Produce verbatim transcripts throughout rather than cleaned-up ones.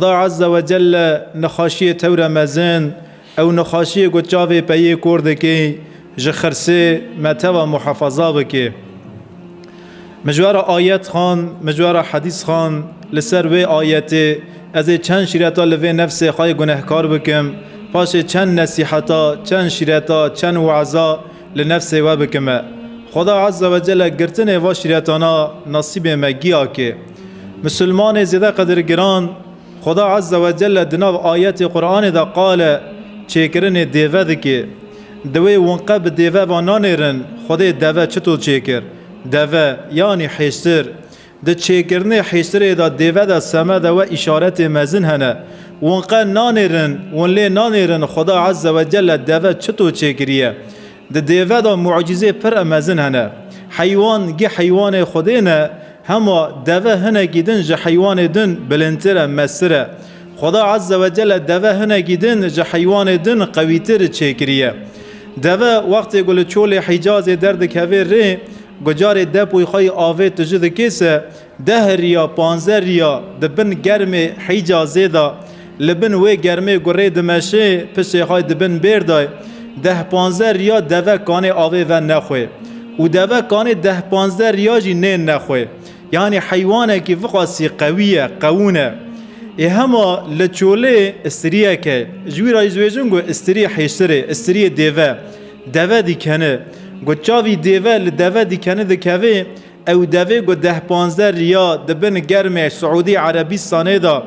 Xweda Azze ve Celle nexaşiyê tewre mezin, ew nexaşiyê ku çavê peyê kor dikê, ji xirsê me teva muhafaza bike. Min ji we re ayet xwend, min ji we re hedîs xwend, li ser wê ayetê ez ê çend şîreta li vê nefsê xwe yê gunehkar bikim, paşê çend nesîheta, çend şîreta, çend weeza li nefsê we bikime. Xweda Azze ve Celle girtinê va şîretana nasîbê me giya ke. Misilmanê zêde qedirgiran, Xweda Azze ve Celle di nav ayetê Qur'anê de qale çêkirinê dêve dike. Di wê winqe bi dêve va nanêrin, Xwedê deve çito çêkir? Deve, yanî hêştir. Di çêkirinê hêştirê de dêve de semede we îşaretê mezin hene. Winqe nanêrin, win lê nanêrin, Xweda Azze ve Celle deve çito çêkiriye? Di dêve de mucîzê pir e mezin hene. Heywan gi heywanê Xwedê ne, hema deve hinekî din ji heywanê din bilindtir e, mestir e. Xweda Azze ve Celle deve hinekî din ji heywanê din qewîtir çêkiriye. Deve wextê ku li çolê Hîcazê derdikeve rê, ku carê depoyê xwe yê avê tiji dike se, deh riya, panzdeh riya di bin germê Hîcazê de, li bin wê germê ku rê dimeşê, piştê xwe di bin bêr de, deh panzdeh riya deve kanê avê ve nexwe. Û deve kanê deh panzdeh riya jî nên nexwe. Yanî heywanekî viqasî qewî ye, qewûn e. Ê hema li çolê istiriyek e. Ji wî re jî dibêjin ku istiriyê hêştirê, istiriyê dêve. Deve dîkeni. Ku çavî dêve li deve dîkeni dikeve, ew devê ku deh panzdeh riya di bin germê Siûdî Erebîstanê de,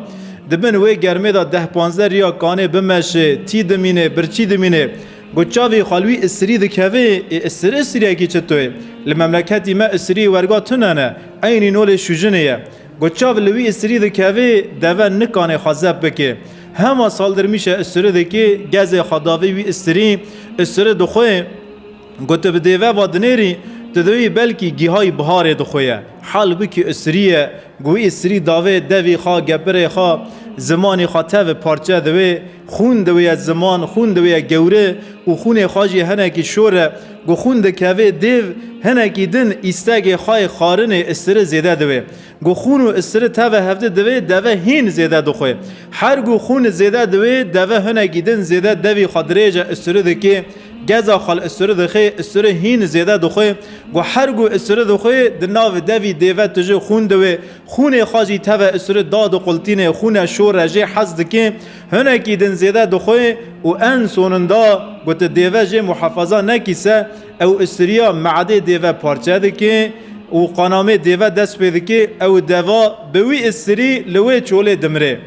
di bin wê germê de deh panzdeh riya kanê bimeşê, tî dimînê, birçî dimînê. Ku çavê xwe li wî istirî dikeve, ê istir istiriyekî çito ye? Li memleketî me istirî werga tune ne, eynî nolê şûjinê ye. Ku çav li wî istirî dikeve, deve nikanê xwe zeb bike. Hema saldirmîşe istiri dike, gezê xwe davê wî istirî, istiri dixwe. Ku tu bi dêve ve dinêrî, tu dibî belkî gîhayî biharê dixwe ye. Halbikî istirî ye, ku wî istirî davê devî xwe, gepirê xwe, zimanî xwe teve parçe dibe, xûn dibe ye ziman, xûn dibe ye gewre û xûnê xwe jî hinekî şor e. Ku xûn dikeve dêv, hinekî din îstegê xwe yê xwarinê istiri zêde dibe. Ku xûn û istiri teve hevdi divê, deve hîn zêde dixwe. Her ku xûn zêde divê, deve hinekî din zêde devî xwe dirêje istiri dikê, geza xwe li istiri dixê, istiri hîn zêde dixwe. Ku her ku istiri dixwe, di nav devî dêve tije xûn diwê, xûnê xwe jî teve istiri dadiqultînê, xûne şor e, jê hez dikê, hinekî din zêde dixwe û en sonunda ku tu dêve jê muhafaza nekî se, ew istiriya me'dê dêve parçe dike û qanamê dêve dest pê dike, ew deva bi wî istirî li wê çolê dimrê.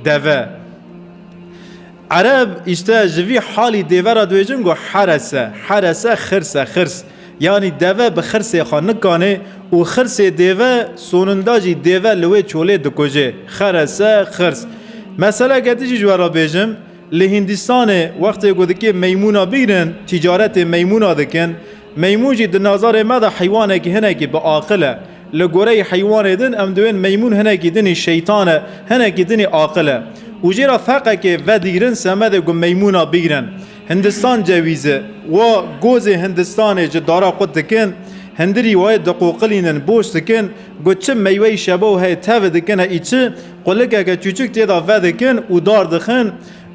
Deve. Ereb îşte ji vî halî dêve re dibêjin ku herese, herese, xirse, xirs. Yanî deve bi xirsê xwe nikanê û xirsê dêve sonunda jî dêve li wê çolê dikuje. Xerese, xirs. Meseleke din jî ji we re bêjim, Li Hîndistanê wextê ku dikê meymûna bigrin, tîcaretê meymûna dikin. Meymûn jî di nazarê me de heywanekî hinekî bi aqil e. Li goreyî heywanê din em diwên meymûn hinekî dinî şeytan e, hinekî dinî aqil e. Û jê re feqekê vedigrin semedê ku meymûna bigrin. Hindistan cewîzi, wa gozê Hindistanê ji dara qut dikin, hindirî wayê diqoqilînin, boş dikin, ku çi meyweyî şebaw heye teve dikine î çi, qulikeke çûçik tê de vedikin û dar dixin.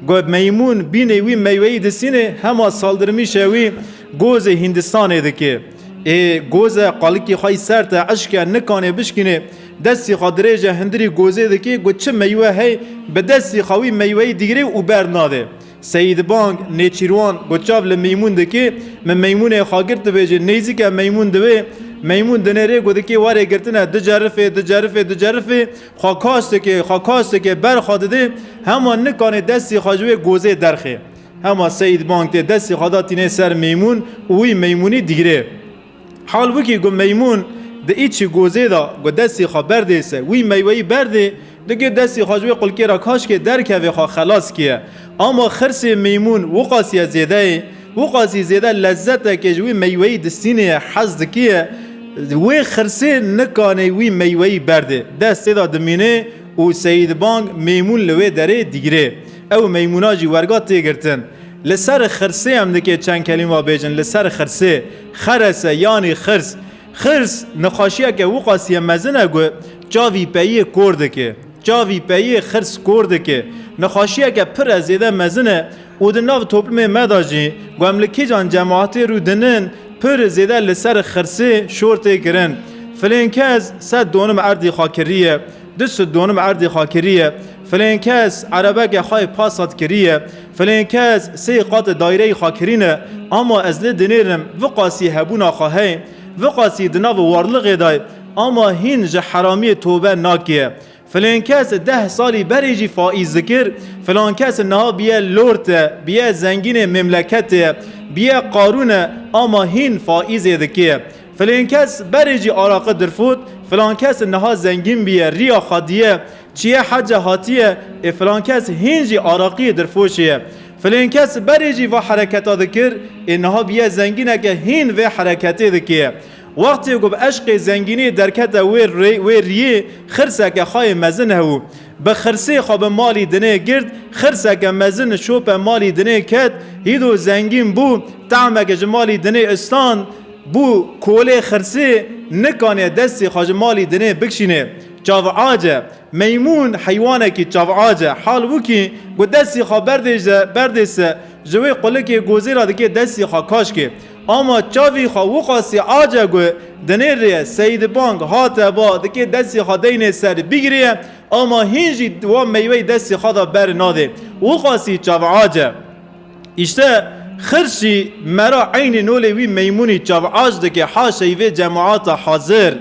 Ku meymûn bînê wî meyweyî distînê, hema saldirmîşe wî gozê Hîndistanê dike. Ê goze qalikî xwe yî sert e, eşk e, nikanê bişkînê, destî xwe dirêje hindirî gozê dike, ku çi meywe hey, bi destî xwe wî meyweyî digirê û bernade. Seyîd Bang, Nêçîrwan, ku çav li meymûn dike, min meymûnê xwe girt dibêje, nêzîke meymûn diwê, meymûn dinêrê ku dike, were girtine, dicerifê, dicerifê, dicerifê, Xwe kaş dike, xwe kaş dike, ber xwe dide, hema nikanê destî xwe ji wê gozê derxê. Hema Seyîd Bang tê destî xwe datînê ser meymûn û wî meymûnî digirê. Halbûkî ku meymûn di îçî gozê de ku destî xwe berdê se, wî meyweyî berdê, dike destî xwe ji wê qulkê re kaş ke derkeve xwe xelas kiye. Ama xirsê meymûn wiqasiye zêde ye, Wiqasî zêde lezzetekê ji wî meyweyî distînê ye, hez dikiye, wê xirsê nikanê wî meyweyî berdê. Destê de dimînê û Seyîd Bang meymûn li wê derê digirê. Ew meymûna jî werga tê girtin. Li ser xirsê em dikê çend kelîma bêjin. Li ser xirsê, xerese yanî xirs. Xirs nexweşiyeke wiqasî ye mezin e ku çavî peyiyê kor dike. Çavî peyê xirs kor dike. Nexweşiyeke pir e zêde mezin e û di nav toplumê me de jî ku em li kîjan cemaetê rûdinin pir zêde li ser xirsê şor tê kirin. Filên kes sed donim erdê xwe kiriye, du sed donim erdê xwe kiriye. Filên kes erebeke xwe yê Passat kiriye. Filên kes sê qat daîreyê xwe kirîne. Ama ez lê dinêrim, viqasî hebûna xwe heye, viqasî di nav warlixê de ye, ama hîn ji heramiyê tobe nake. Filên kes deh salî berê jî faîz dikir, filan kes niha biye lorte, biye zengînê memleketê, biye qarûne, ama hîn faîzê dike. Filên kes berê jî araqi dirfot, filan kes niha zengîn biye, riya xwe diye, çiye hece hatiye, ê filan kes hîn jî araqiyê dirfoşê ye. Filên kes berê jî va hereketa dikir, ê niha biye zengîneke hîn vê hereketê dike. Wextê ku bi eşqê zengînî derkete wê rê-, wê riyê, xirseke xwe yê mezin hebû. Bi xirsê xwe bi malî dinê girt, xirseke mezin şope malî dinê ket, hîdo zengîn bû, tahmeke ji malî dinê istan, bû kolê xirsê, nikaniye destê xwe ji malî dinê bikişînê. Çavac e. Meymûn heywanekî çavac e. Hal wikî ku destî xwe berdêje, berdêse, ji wê qulikê gozê re dikê destî xwe kaşkê. Ama çavî xwe wiqasî ace ku dinêrê ye, Seydî Bang hate ba, dikê destî xwe deynê ser bigiriye, ama hîn jî wa meyweyê destî xwe de ber nadê. Wiqasî çavac e. Îşte, xirs jî mera eynî nolê wî meymûnî çavac dike, haşeyî vê cemaata hazir.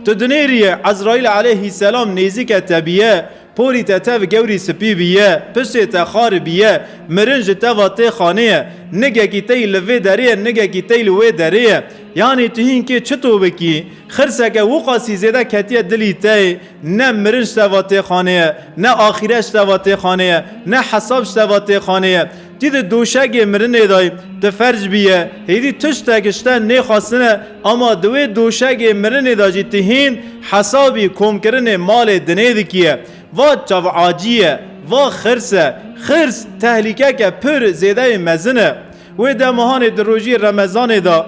Tu dinêrî ye, Ezraîl aleyhîselam nêzîke te biye, porî te tev gewrî spî biye, piştê te xar biye, mirin ji te va tê xanê ye, nigekî tey li vê derê ye, nigekî tey li wê derê ye. Yanî tu hîn kê çito bikî, xirseke wiqasî zêde ketiye dilî te, ne mirin ji te va tê xanê ye, ne axîret ji te va tê xanê ye, ne hesab ji te va tê xanê ye. Tî di doşegê mirinê de yî, tu ferc bîye, hêdî tiştek ji te nêxwastine, ama di wê doşegê mirinê de jî tu hîn hesabî komkirinê malê dinê dikî ye. Va çavacî ye, va xirs e. Xirs tehlîkeke pir zêdeyê mezin e. Wê dema hanê di rojiyê Remezanê de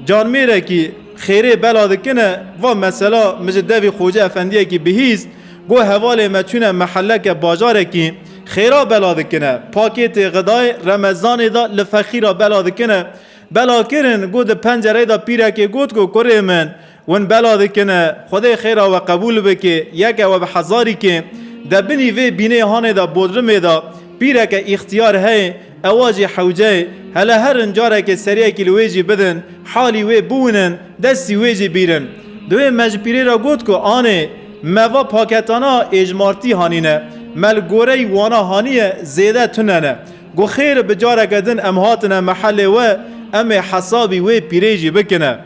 canmêrekî xêrê bela dikine, va mesela min ji devî Xoce Efendiyekî bihîst, got hevalê me çûne mehelleke bajarekî xêra bela dikine, pakêtê xidayê Remezanê de li feqîra bela dikine. Bela kirin, got di pencereyê de pîrekê got ku kurê min, win bela dikine, Xwedê xêra we qebûl bike, yeke we bi hezarî ke. De binî vê bînê hanê de bodrimê de pîreke îxtiyar heye, ewa jî hewce ye, hele herin carekê seriyekî li wê jî bidin, halî wê biwînin, destî wê jî bîrin. Di wê me ji pîrê re got ku anê, me va paketana êjmartî hanîne, me li goreyî wana haniye zêde tune ne. Got xêr bi careke din em hatine mehelê we, em ê hesabî wê pîrê jî bikine.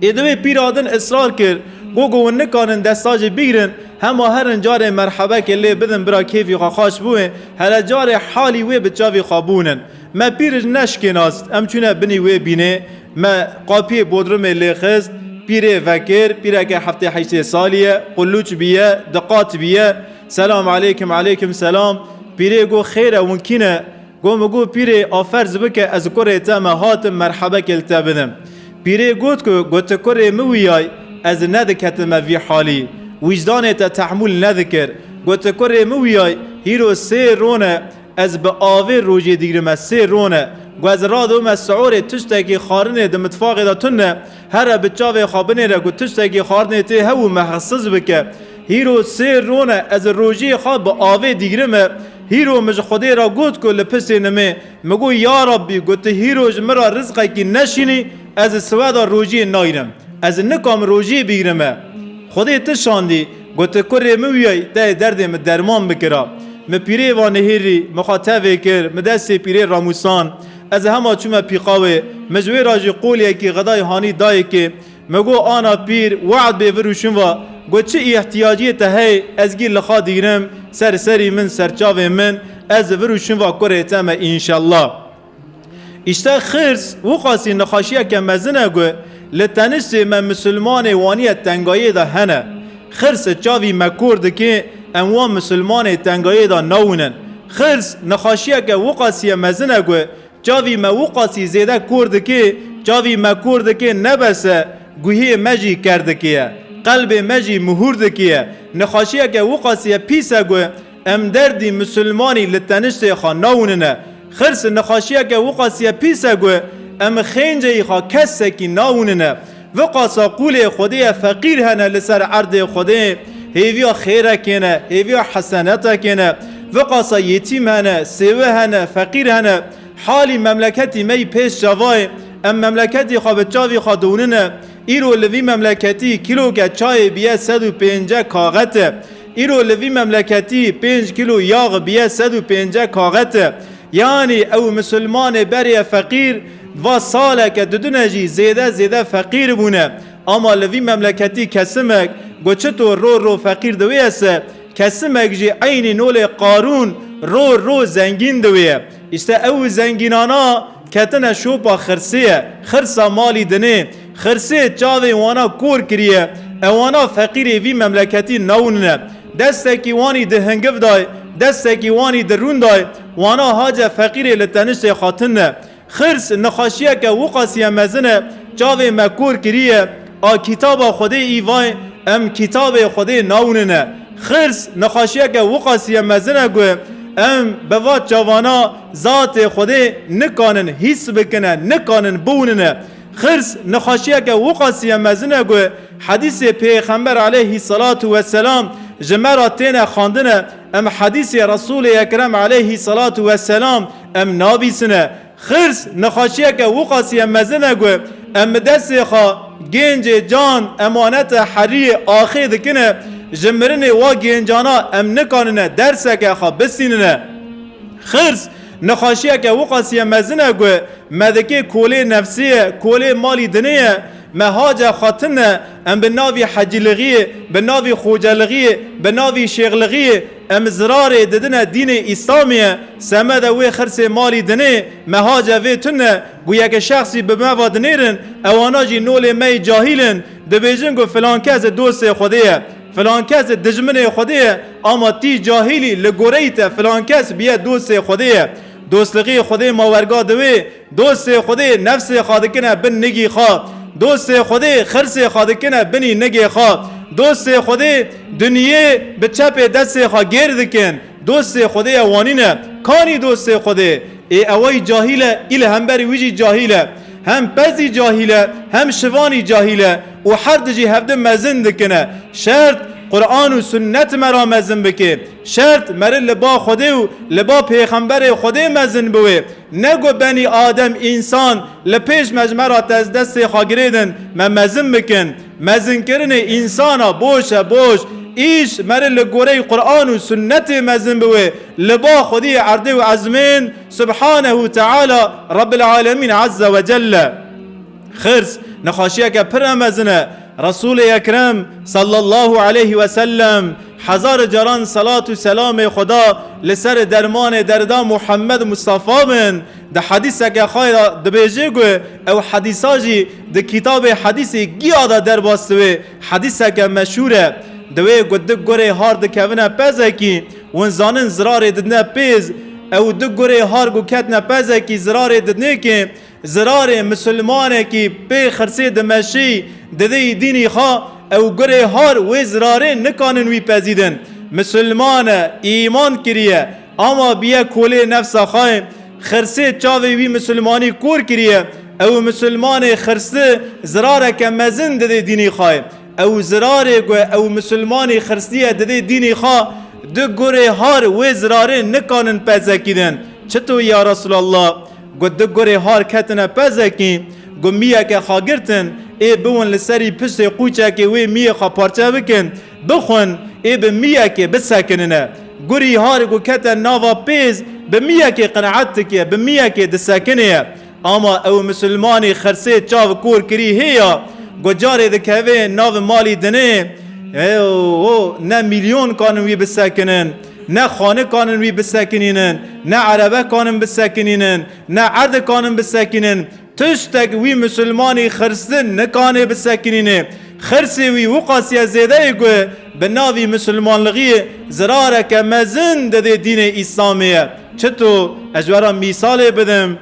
Ê di wê pîra din israr kir, got ku hûn nikanin desta jî bigrin, hema herin carê merhebekê lê bidin bira kêfî xwe xaş bûye, hele carê halî wê bi çavî xwe bûnin. Me pîr ji neşkênast, em çûne binî wê bînê, me qapiyê bodrumê lê xist, pîrê vekir, pîreke heftê heştê salî ye, qulûç bîye, diqat bîye, selam aleykum, aleykum selam, pîrê got xêr e, hûn kî ne? Got, min got, pîrê, a ferz bike, ez kurê te me, hatim merhebekê li te bidim. Pîrê got ku, got, tu kurê min wiyay, ez nediketime vî halî. Wîcdanê te tehmûl nedikir. Got, tu kurê min wiyay, hîro sê ron e, ez bi avê rojê digirime, sê ron e. Got, ez radime siorê, tiştekî xwarinê di mitfaxê de tune, here bi çavê xwe binêre, got, tiştekî xwarinê tê hew û me hesiz bike. Hîro sê ron e, ez rojiyê xwe bi avê digirime. Hîro min ji Xwedê re got ku li piştê nimê, min got, Ya Rabbî, got, tu hîro ji min re rizqekî neşînî, ez siweda rojiyê nayîrim. Ez nikim rojiyê bîgirime. Xwedê tu şandî, got, tu kurê min wiyayî, te yê derdê min derman bikira. Min pîrê va nihêrî, min xwe tevê kir, min destê pîrê ramûsan. Ez hema çûme pîqa wê, min ji wê re jî qoliyekî xedayê hanî dayê kê. Me got, ana pîr, we'd bê vir û şûn va, got, çi îhtiyaciyê te heye, ez gî li xwe dîrim, ser serî min, ser çavê min, ez vir û şûn va kurê te me, înşellah. Îşte xirs, wiqasî nexweşiyeke mezin e ku li teniştê me misilmanê waniye tengayê de hene. Xirs çavî me kor dike, em wan misilmanê tengayê de nawînin. Xirs, nexweşiyeke wiqasî ye mezin e ku Çavî me wiqasî zêde kor dike, çavî me kor dike ne bes e, guhiyê me jî ker dike ye. qelbê me jî muhûr dikiye. Nexweşiyeke wiqasî ye pîs e ku em derdî misilmanî li teniştê xwe nawinine. Xirs nexweşiyeke wiqasî ye pîs e ku em xênceyî xwe kesekî nawinine. Viqasa qûlê Xwedê ye, feqîr hene li ser erdê Xwedê, hêviya xêrekê ne, hêviya hesenetekê ne. Viqasa yetîm hene, sêwe hene, feqîr hene. Halî memleketî me yî pêş çavayê, em memleketî xwe bi çavî xwe diwinine. Îro li vî memleketî kîloke çayê biye sed û pêncî kaxet e. Îro li vî memleketî pênc kîlo yax biye sed û pêncî kaxet e. Yanî ew misilmanê berê ye feqîr, va saleke didine jî zêde zêde feqîr bûne. Ama li vî memleketî kesimek, go çito ro ro feqîr diwêyese, kesimek jî eynî nolê Qarûn ro ro zengîn diwêye. Îşte ew zengînana ketine şopa xirsê ye, xirsa malî dinê. Xirsê çavê wana kor kiriye, ewana feqîrê vî memleketî nawinine. Destekî wanî di hingiv day, destekî wanî di rûn day, wana hace feqîrê li teniştê xwe tune. Xirs nexweşiyeke wiqasî ye mezin e, çavê me kor kiriye, a kitaba Xwedê î vay, em kitabê Xwedê nawinine. Xirs nexweşiyeke wiqasî ye mezin e ku em bi va çavana zatê Xwedê nikanin hîs bikine, nikanin biwinine. Xirs nexweşiyeke wiqasî ye mezin e ku hedîsê Pêxember aleyhî selatu weselam ji me re têne xwendine, em hedîsê Resûlê Ekrem aleyhî selatu weselam em nabîsine. Xirs nexweşiyeke wiqasî ye mezin e ku em bi destê xwe gêncê can, emanete heriyê axê dikine, ji mirinê wa gêncana em nikanine derseke xwe bistînine. Xirs nexweşiyeke wiqasî ye mezin e ku me dikê kolê nefsê ye, kolê malî dinê ye, me hace xwe tune, em bi navî hecîlixiyê, bi navî xocelixiyê, bi navî şêxlixiyê, em zirarê didine dînê Îslamê ye, semede wê xirsê malî dinê, me hace vê tune, ku yeke şexsî bi me ve dinêrin, ewana jî nolê me yê cahîl in, dibêjin ku filan kes dostê Xwedê ye, filan kes dijminê Xwedê ye, ama tî cahîlî, li goreyî te filan kes biye dostê Xwedê ye. Dostlixî Xwedê ma werga diwê, Dostê Xwedê nefsê xwe dikine bin nigî xwe. Dostê Xwedê xirsê xwe dikine binî nigê xwe. Dostê Xwedê dinyê bi çepê destê xwe gêr dikin. Dostê Xwedê ewanî ne. Kanî dostê Xwedê? Ê ewayî cahîl e, î li hemberî wî jî cahîl e. Hem pezî cahîl e, hem şivanî cahîl e û her du jî hevdi mezin dikine. Şert Quran û sunnet me ra mezin bike. Şert meri li ba Xwedê û li ba Pêxemberê Xwedê mezin biwê. Ne ku benî Adem însan li pêş me ji me ra te-, destê xwe girêdin, me mezin bikin. Mezinkirinê însana boş e, boş. Îş meri li goreyî Quran û sunnetê mezin biwê. Li ba Xwediyê erdê û ezmên, Subhanehu Teala, Rabbil Alemîn Azze ve Celle. Xirs, nexweşiyeke pir e mezin e. Resûlê Ekrem sallallahu aleyhi ve sellem hezar caran selat û selamê Xweda li ser dermanê derda Muhammed Mustafa bin. Di hedîseke xwe de dibêje ku ew hedîsa jî di kitabê hedîsê giya de derbas dibe. Hedîseke meşhûr e. Diwê ku du gurê har dikevine pezekî, hûn zanin zirarê didine pêz. Ew du gurê har ku ketine pezekî zirarê didinê kê, zirarê misilmanekî pê xirsê dimeşî, didê dînî xwe, ew gurê har wê zirarê nikanin wî pezîdin. Misilman e, îman kiriye, ama biye kolê nefsa xwe, xirsê çavê wî misilmanî kor kiriye, ew misilmanê xirsti zirareke mezin didê dînî xwe. Ew zirarê ku ew misilmanî xirstiye didê dînî xwe, du gurê har wê zirarê nikanin pezekî din. Çito ya Resulallah? Got, du gurê har ketine pezekî, got, miyeke xwe girtin, ê biwin li serî piştê qûçekê wê miyê xwe parçe bikin, bixwin, ê bi miyekê bisekinine. Gurî har ku kete nava pêz, bi miyekê qenaet dike, bi miyekê disekine ye. Ama ew misilmanî xirsê çav kor kirî hê ya, ku carê dikeve nav malî dinê, ew, o, ne milyon kanin wî bisekinin, ne xanikanin wî bisekinînin, ne erebe kanin bisekinînin, ne erd kanin bisekinîn. Tiştek wî misilmanî xirstin nikanê bisekinînê. Xirsê wî wiqasiye zêde ye ku bi navî misilmanlixiyê zirareke mezin didê dînê Îslamê ye. Çito? Ez ji we re mîsalê bidim.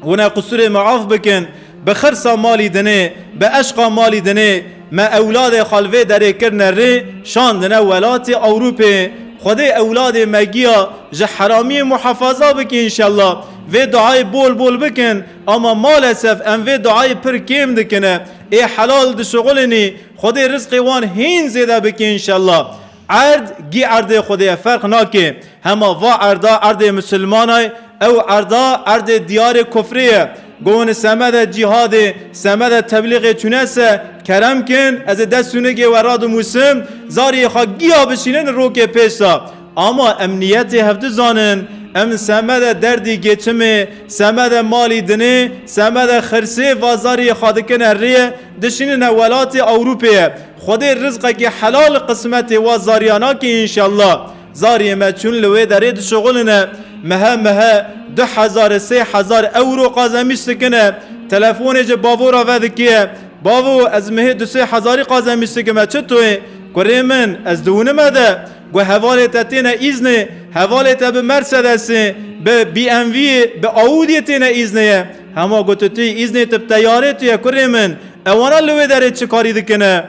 Hûn ê qusûrê min af bikin. Bi xirsa malî dinê, bi eşqa malî dinê me ewladê xwe li vê derê kirine rê, şandine welatê Ewropê. Xwedê ewladê me giya ji heramiyê muhafaza bike înşellah. Vê duayê bol bol bikin, ama malesef em vê duayê pir kêm dikine. Ê helal dişuxulinî, Xwedê rizqê wan hîn zêde bike înşellah. Erd gî erdê Xwedê ye, ferq nake. Hema va erda erdê misilmana ye, ew erda erdê diyarê kufrê ye. Go hûn semede cîhadê, semede teblîxê çûne se, kerem kin, ez ê dest û nigê we radimûsim, zariyê xwe giya bişînin rokê pêş de. Ama em niyetê hev dizanin, em semede derdî geçimê, semede malî dinê, semede xirsê va zariyê xwe dikine rê, dişînine welatê Ewropê ye. Xwedê rizqekî helal qismetê wa zariya nake înşellah. Zariyê me çûn li wê derê dişuxuline. Mehe mehe du hezar, sê hezar ewro qazemîş dikine. Telefonê ji bavo re vedikê. Bavo, ez mehê du sê hezarî qazemîş dikime, çi toyê? Kurê min, ez diwinime de. Gu hevalê te têne îznê, hevalê te bi Mercedesê, bi B M W'yê, bi Audi'yê têne îznê ye. Hema gu tu tê îznê, tu bi teyarê tu ye, kurê min. Ewana li wê derê çi karî dikine?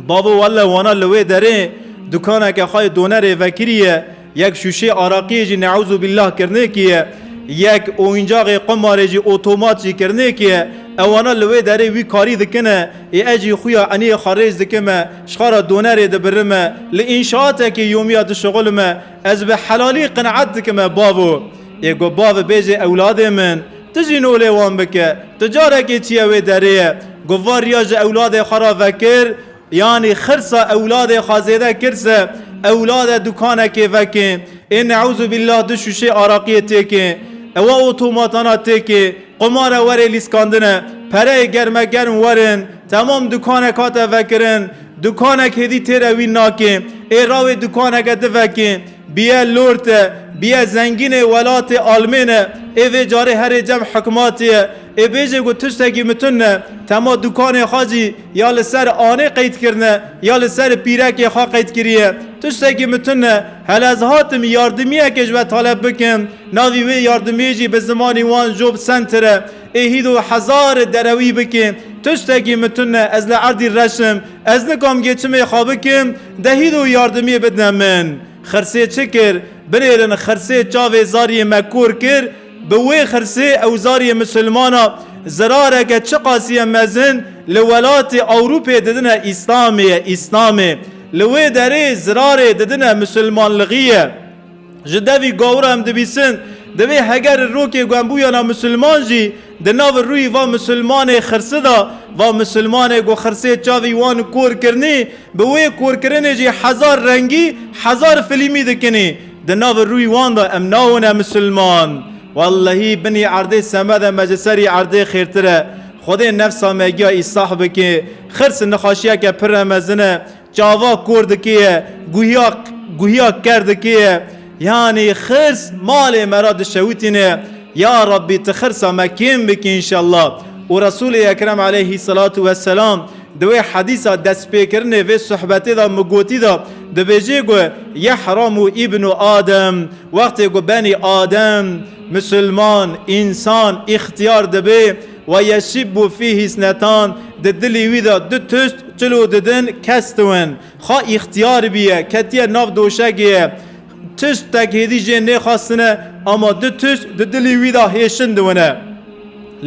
Bavo, welle wana li wê derê dukaneke xwe yê donerê vekiriye, yek şûşê araqiyê jî neûzubillah kirinê kiye, yek oyuncağê qumarê jî otomat jî kirinê kiye. Ewana li wê derê wî karî dikine, ê ez jî xuya eniyê xwe rêz dikime, ji xwe re donerê dibirime, li înşaatekê yomiya dişuxulime, ez bi helalî qenaet dikime bavo. Ê go bavê bêjê ewladê min, tu jî nolê wan bike, tu carekê çiye wê derê ye, go va riya ji ewladê xwe re vekir, yanî xirsa ewladê xwe zêde kir se, ewlade dukanekê vekê, ê neûzubillah du şûşê araqiyê têkê, ewa otomatana têkê, qumare werê lîskandine, pereyê germe germ werin, temam dukanek hate vekirin, dukanek hêdî têre wî nakê, ê rawê dukaneke divekê, biye lorte, biye zengînê welatê Almêne, ê vê carê herê cem hikmatê ye, ê bêjê ku tiştekî min tune, tema dukanê xwe jî ya li ser anê qeyd kirine, ya li ser pîrekê xwe qeyd kiriye. Tiştekî min tune, hele ez hatim yardimiyekê ji we taleb bikim, navî wê yardimiyê jî bi zimanî wan Job Center e, ê hîdo hezar derewî bike. Tiştekî min tune, ez li erdî reş im, ez nikam geçimê xwe bikim, de hîdo yardimiyê bidine min. Xirsê çi kir? Binêrin xirsê çavê zariyê me kor kir, bi wê xirsê ew zariyê misilmana zirareke çiqasî ye mezin li welatê Ewropê didine Îslamê ye, Îslamê. Li wê derê zirarê didine misilmanlixî ye. Ji devî gawira em dibîsin, divê heger rokê ku em bûyana misilman jî, di nav rûyî va misilmanê xirsi de, va misilmanê ku xirsê çavî wan kor kirinî, bi wê korkirinê jî hezar rengî, hezar filmî dikinî. Di nav rûyî wan de em nawine misilman. Wellehî binî erdê semede me ji serî erdê xêrtir e. Xwedê nefsa me giya îslah bike. Xirs nexweşiyeke pir e mezin e. Çava kor dikê ye, guhiya, guhiya ker dikê ye. Yanî xirs malê me re dişewitîne. Ya Rabbî, tu xirsa me kêm bikî înşallah. Û Resûlê Ekrem aleyhisselatu vesselam di wê hedîsa destpêkirinê vê sohbetê de min gotî de, dibêjê ku, "Yehramu îbnu Adem", wextê ku benî Adem, misilman, însan, îxtiyar dibe, "Ve yeşibbu fîhî isnetan", di dilî wî de du tişt çilo didin kes diwin. Xwe îxtiyar bîye, ketiye nav doşegê ye. Tiştek hêdî jê nêxwastine, ama du tişt di dilî wî de hêşin diwine.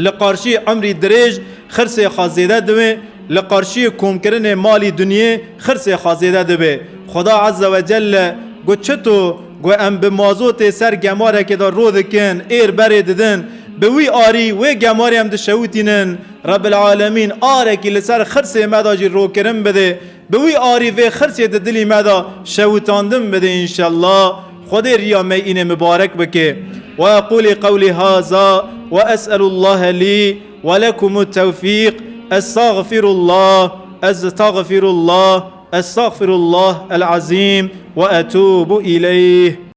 Li qarşî emrî dirêj xirsê xwe zêde dibe, li qarşî komkirinê malî dinyê xirsê xwe zêde dibe. Xweda Azze ve Celle got, çito ku em bi mazotê ser gemarekê de ro dikin, êr berê didin, bi wî arî wê gemarê em dişewitînin. Rebbil Alemîn arekî li ser xirsê me de jî rokirin bide. Bi wî arî vê xirsê di dilî me de şewitandin bide înşellah. Xwedê riya me înê mibarek bike. Ve eqûlî qewlî haza ve es'elullahe lî ve lekumut tewfîq. Estağfirullah, estağfirullah, estağfirullah el azîm ve etûbu ileyh.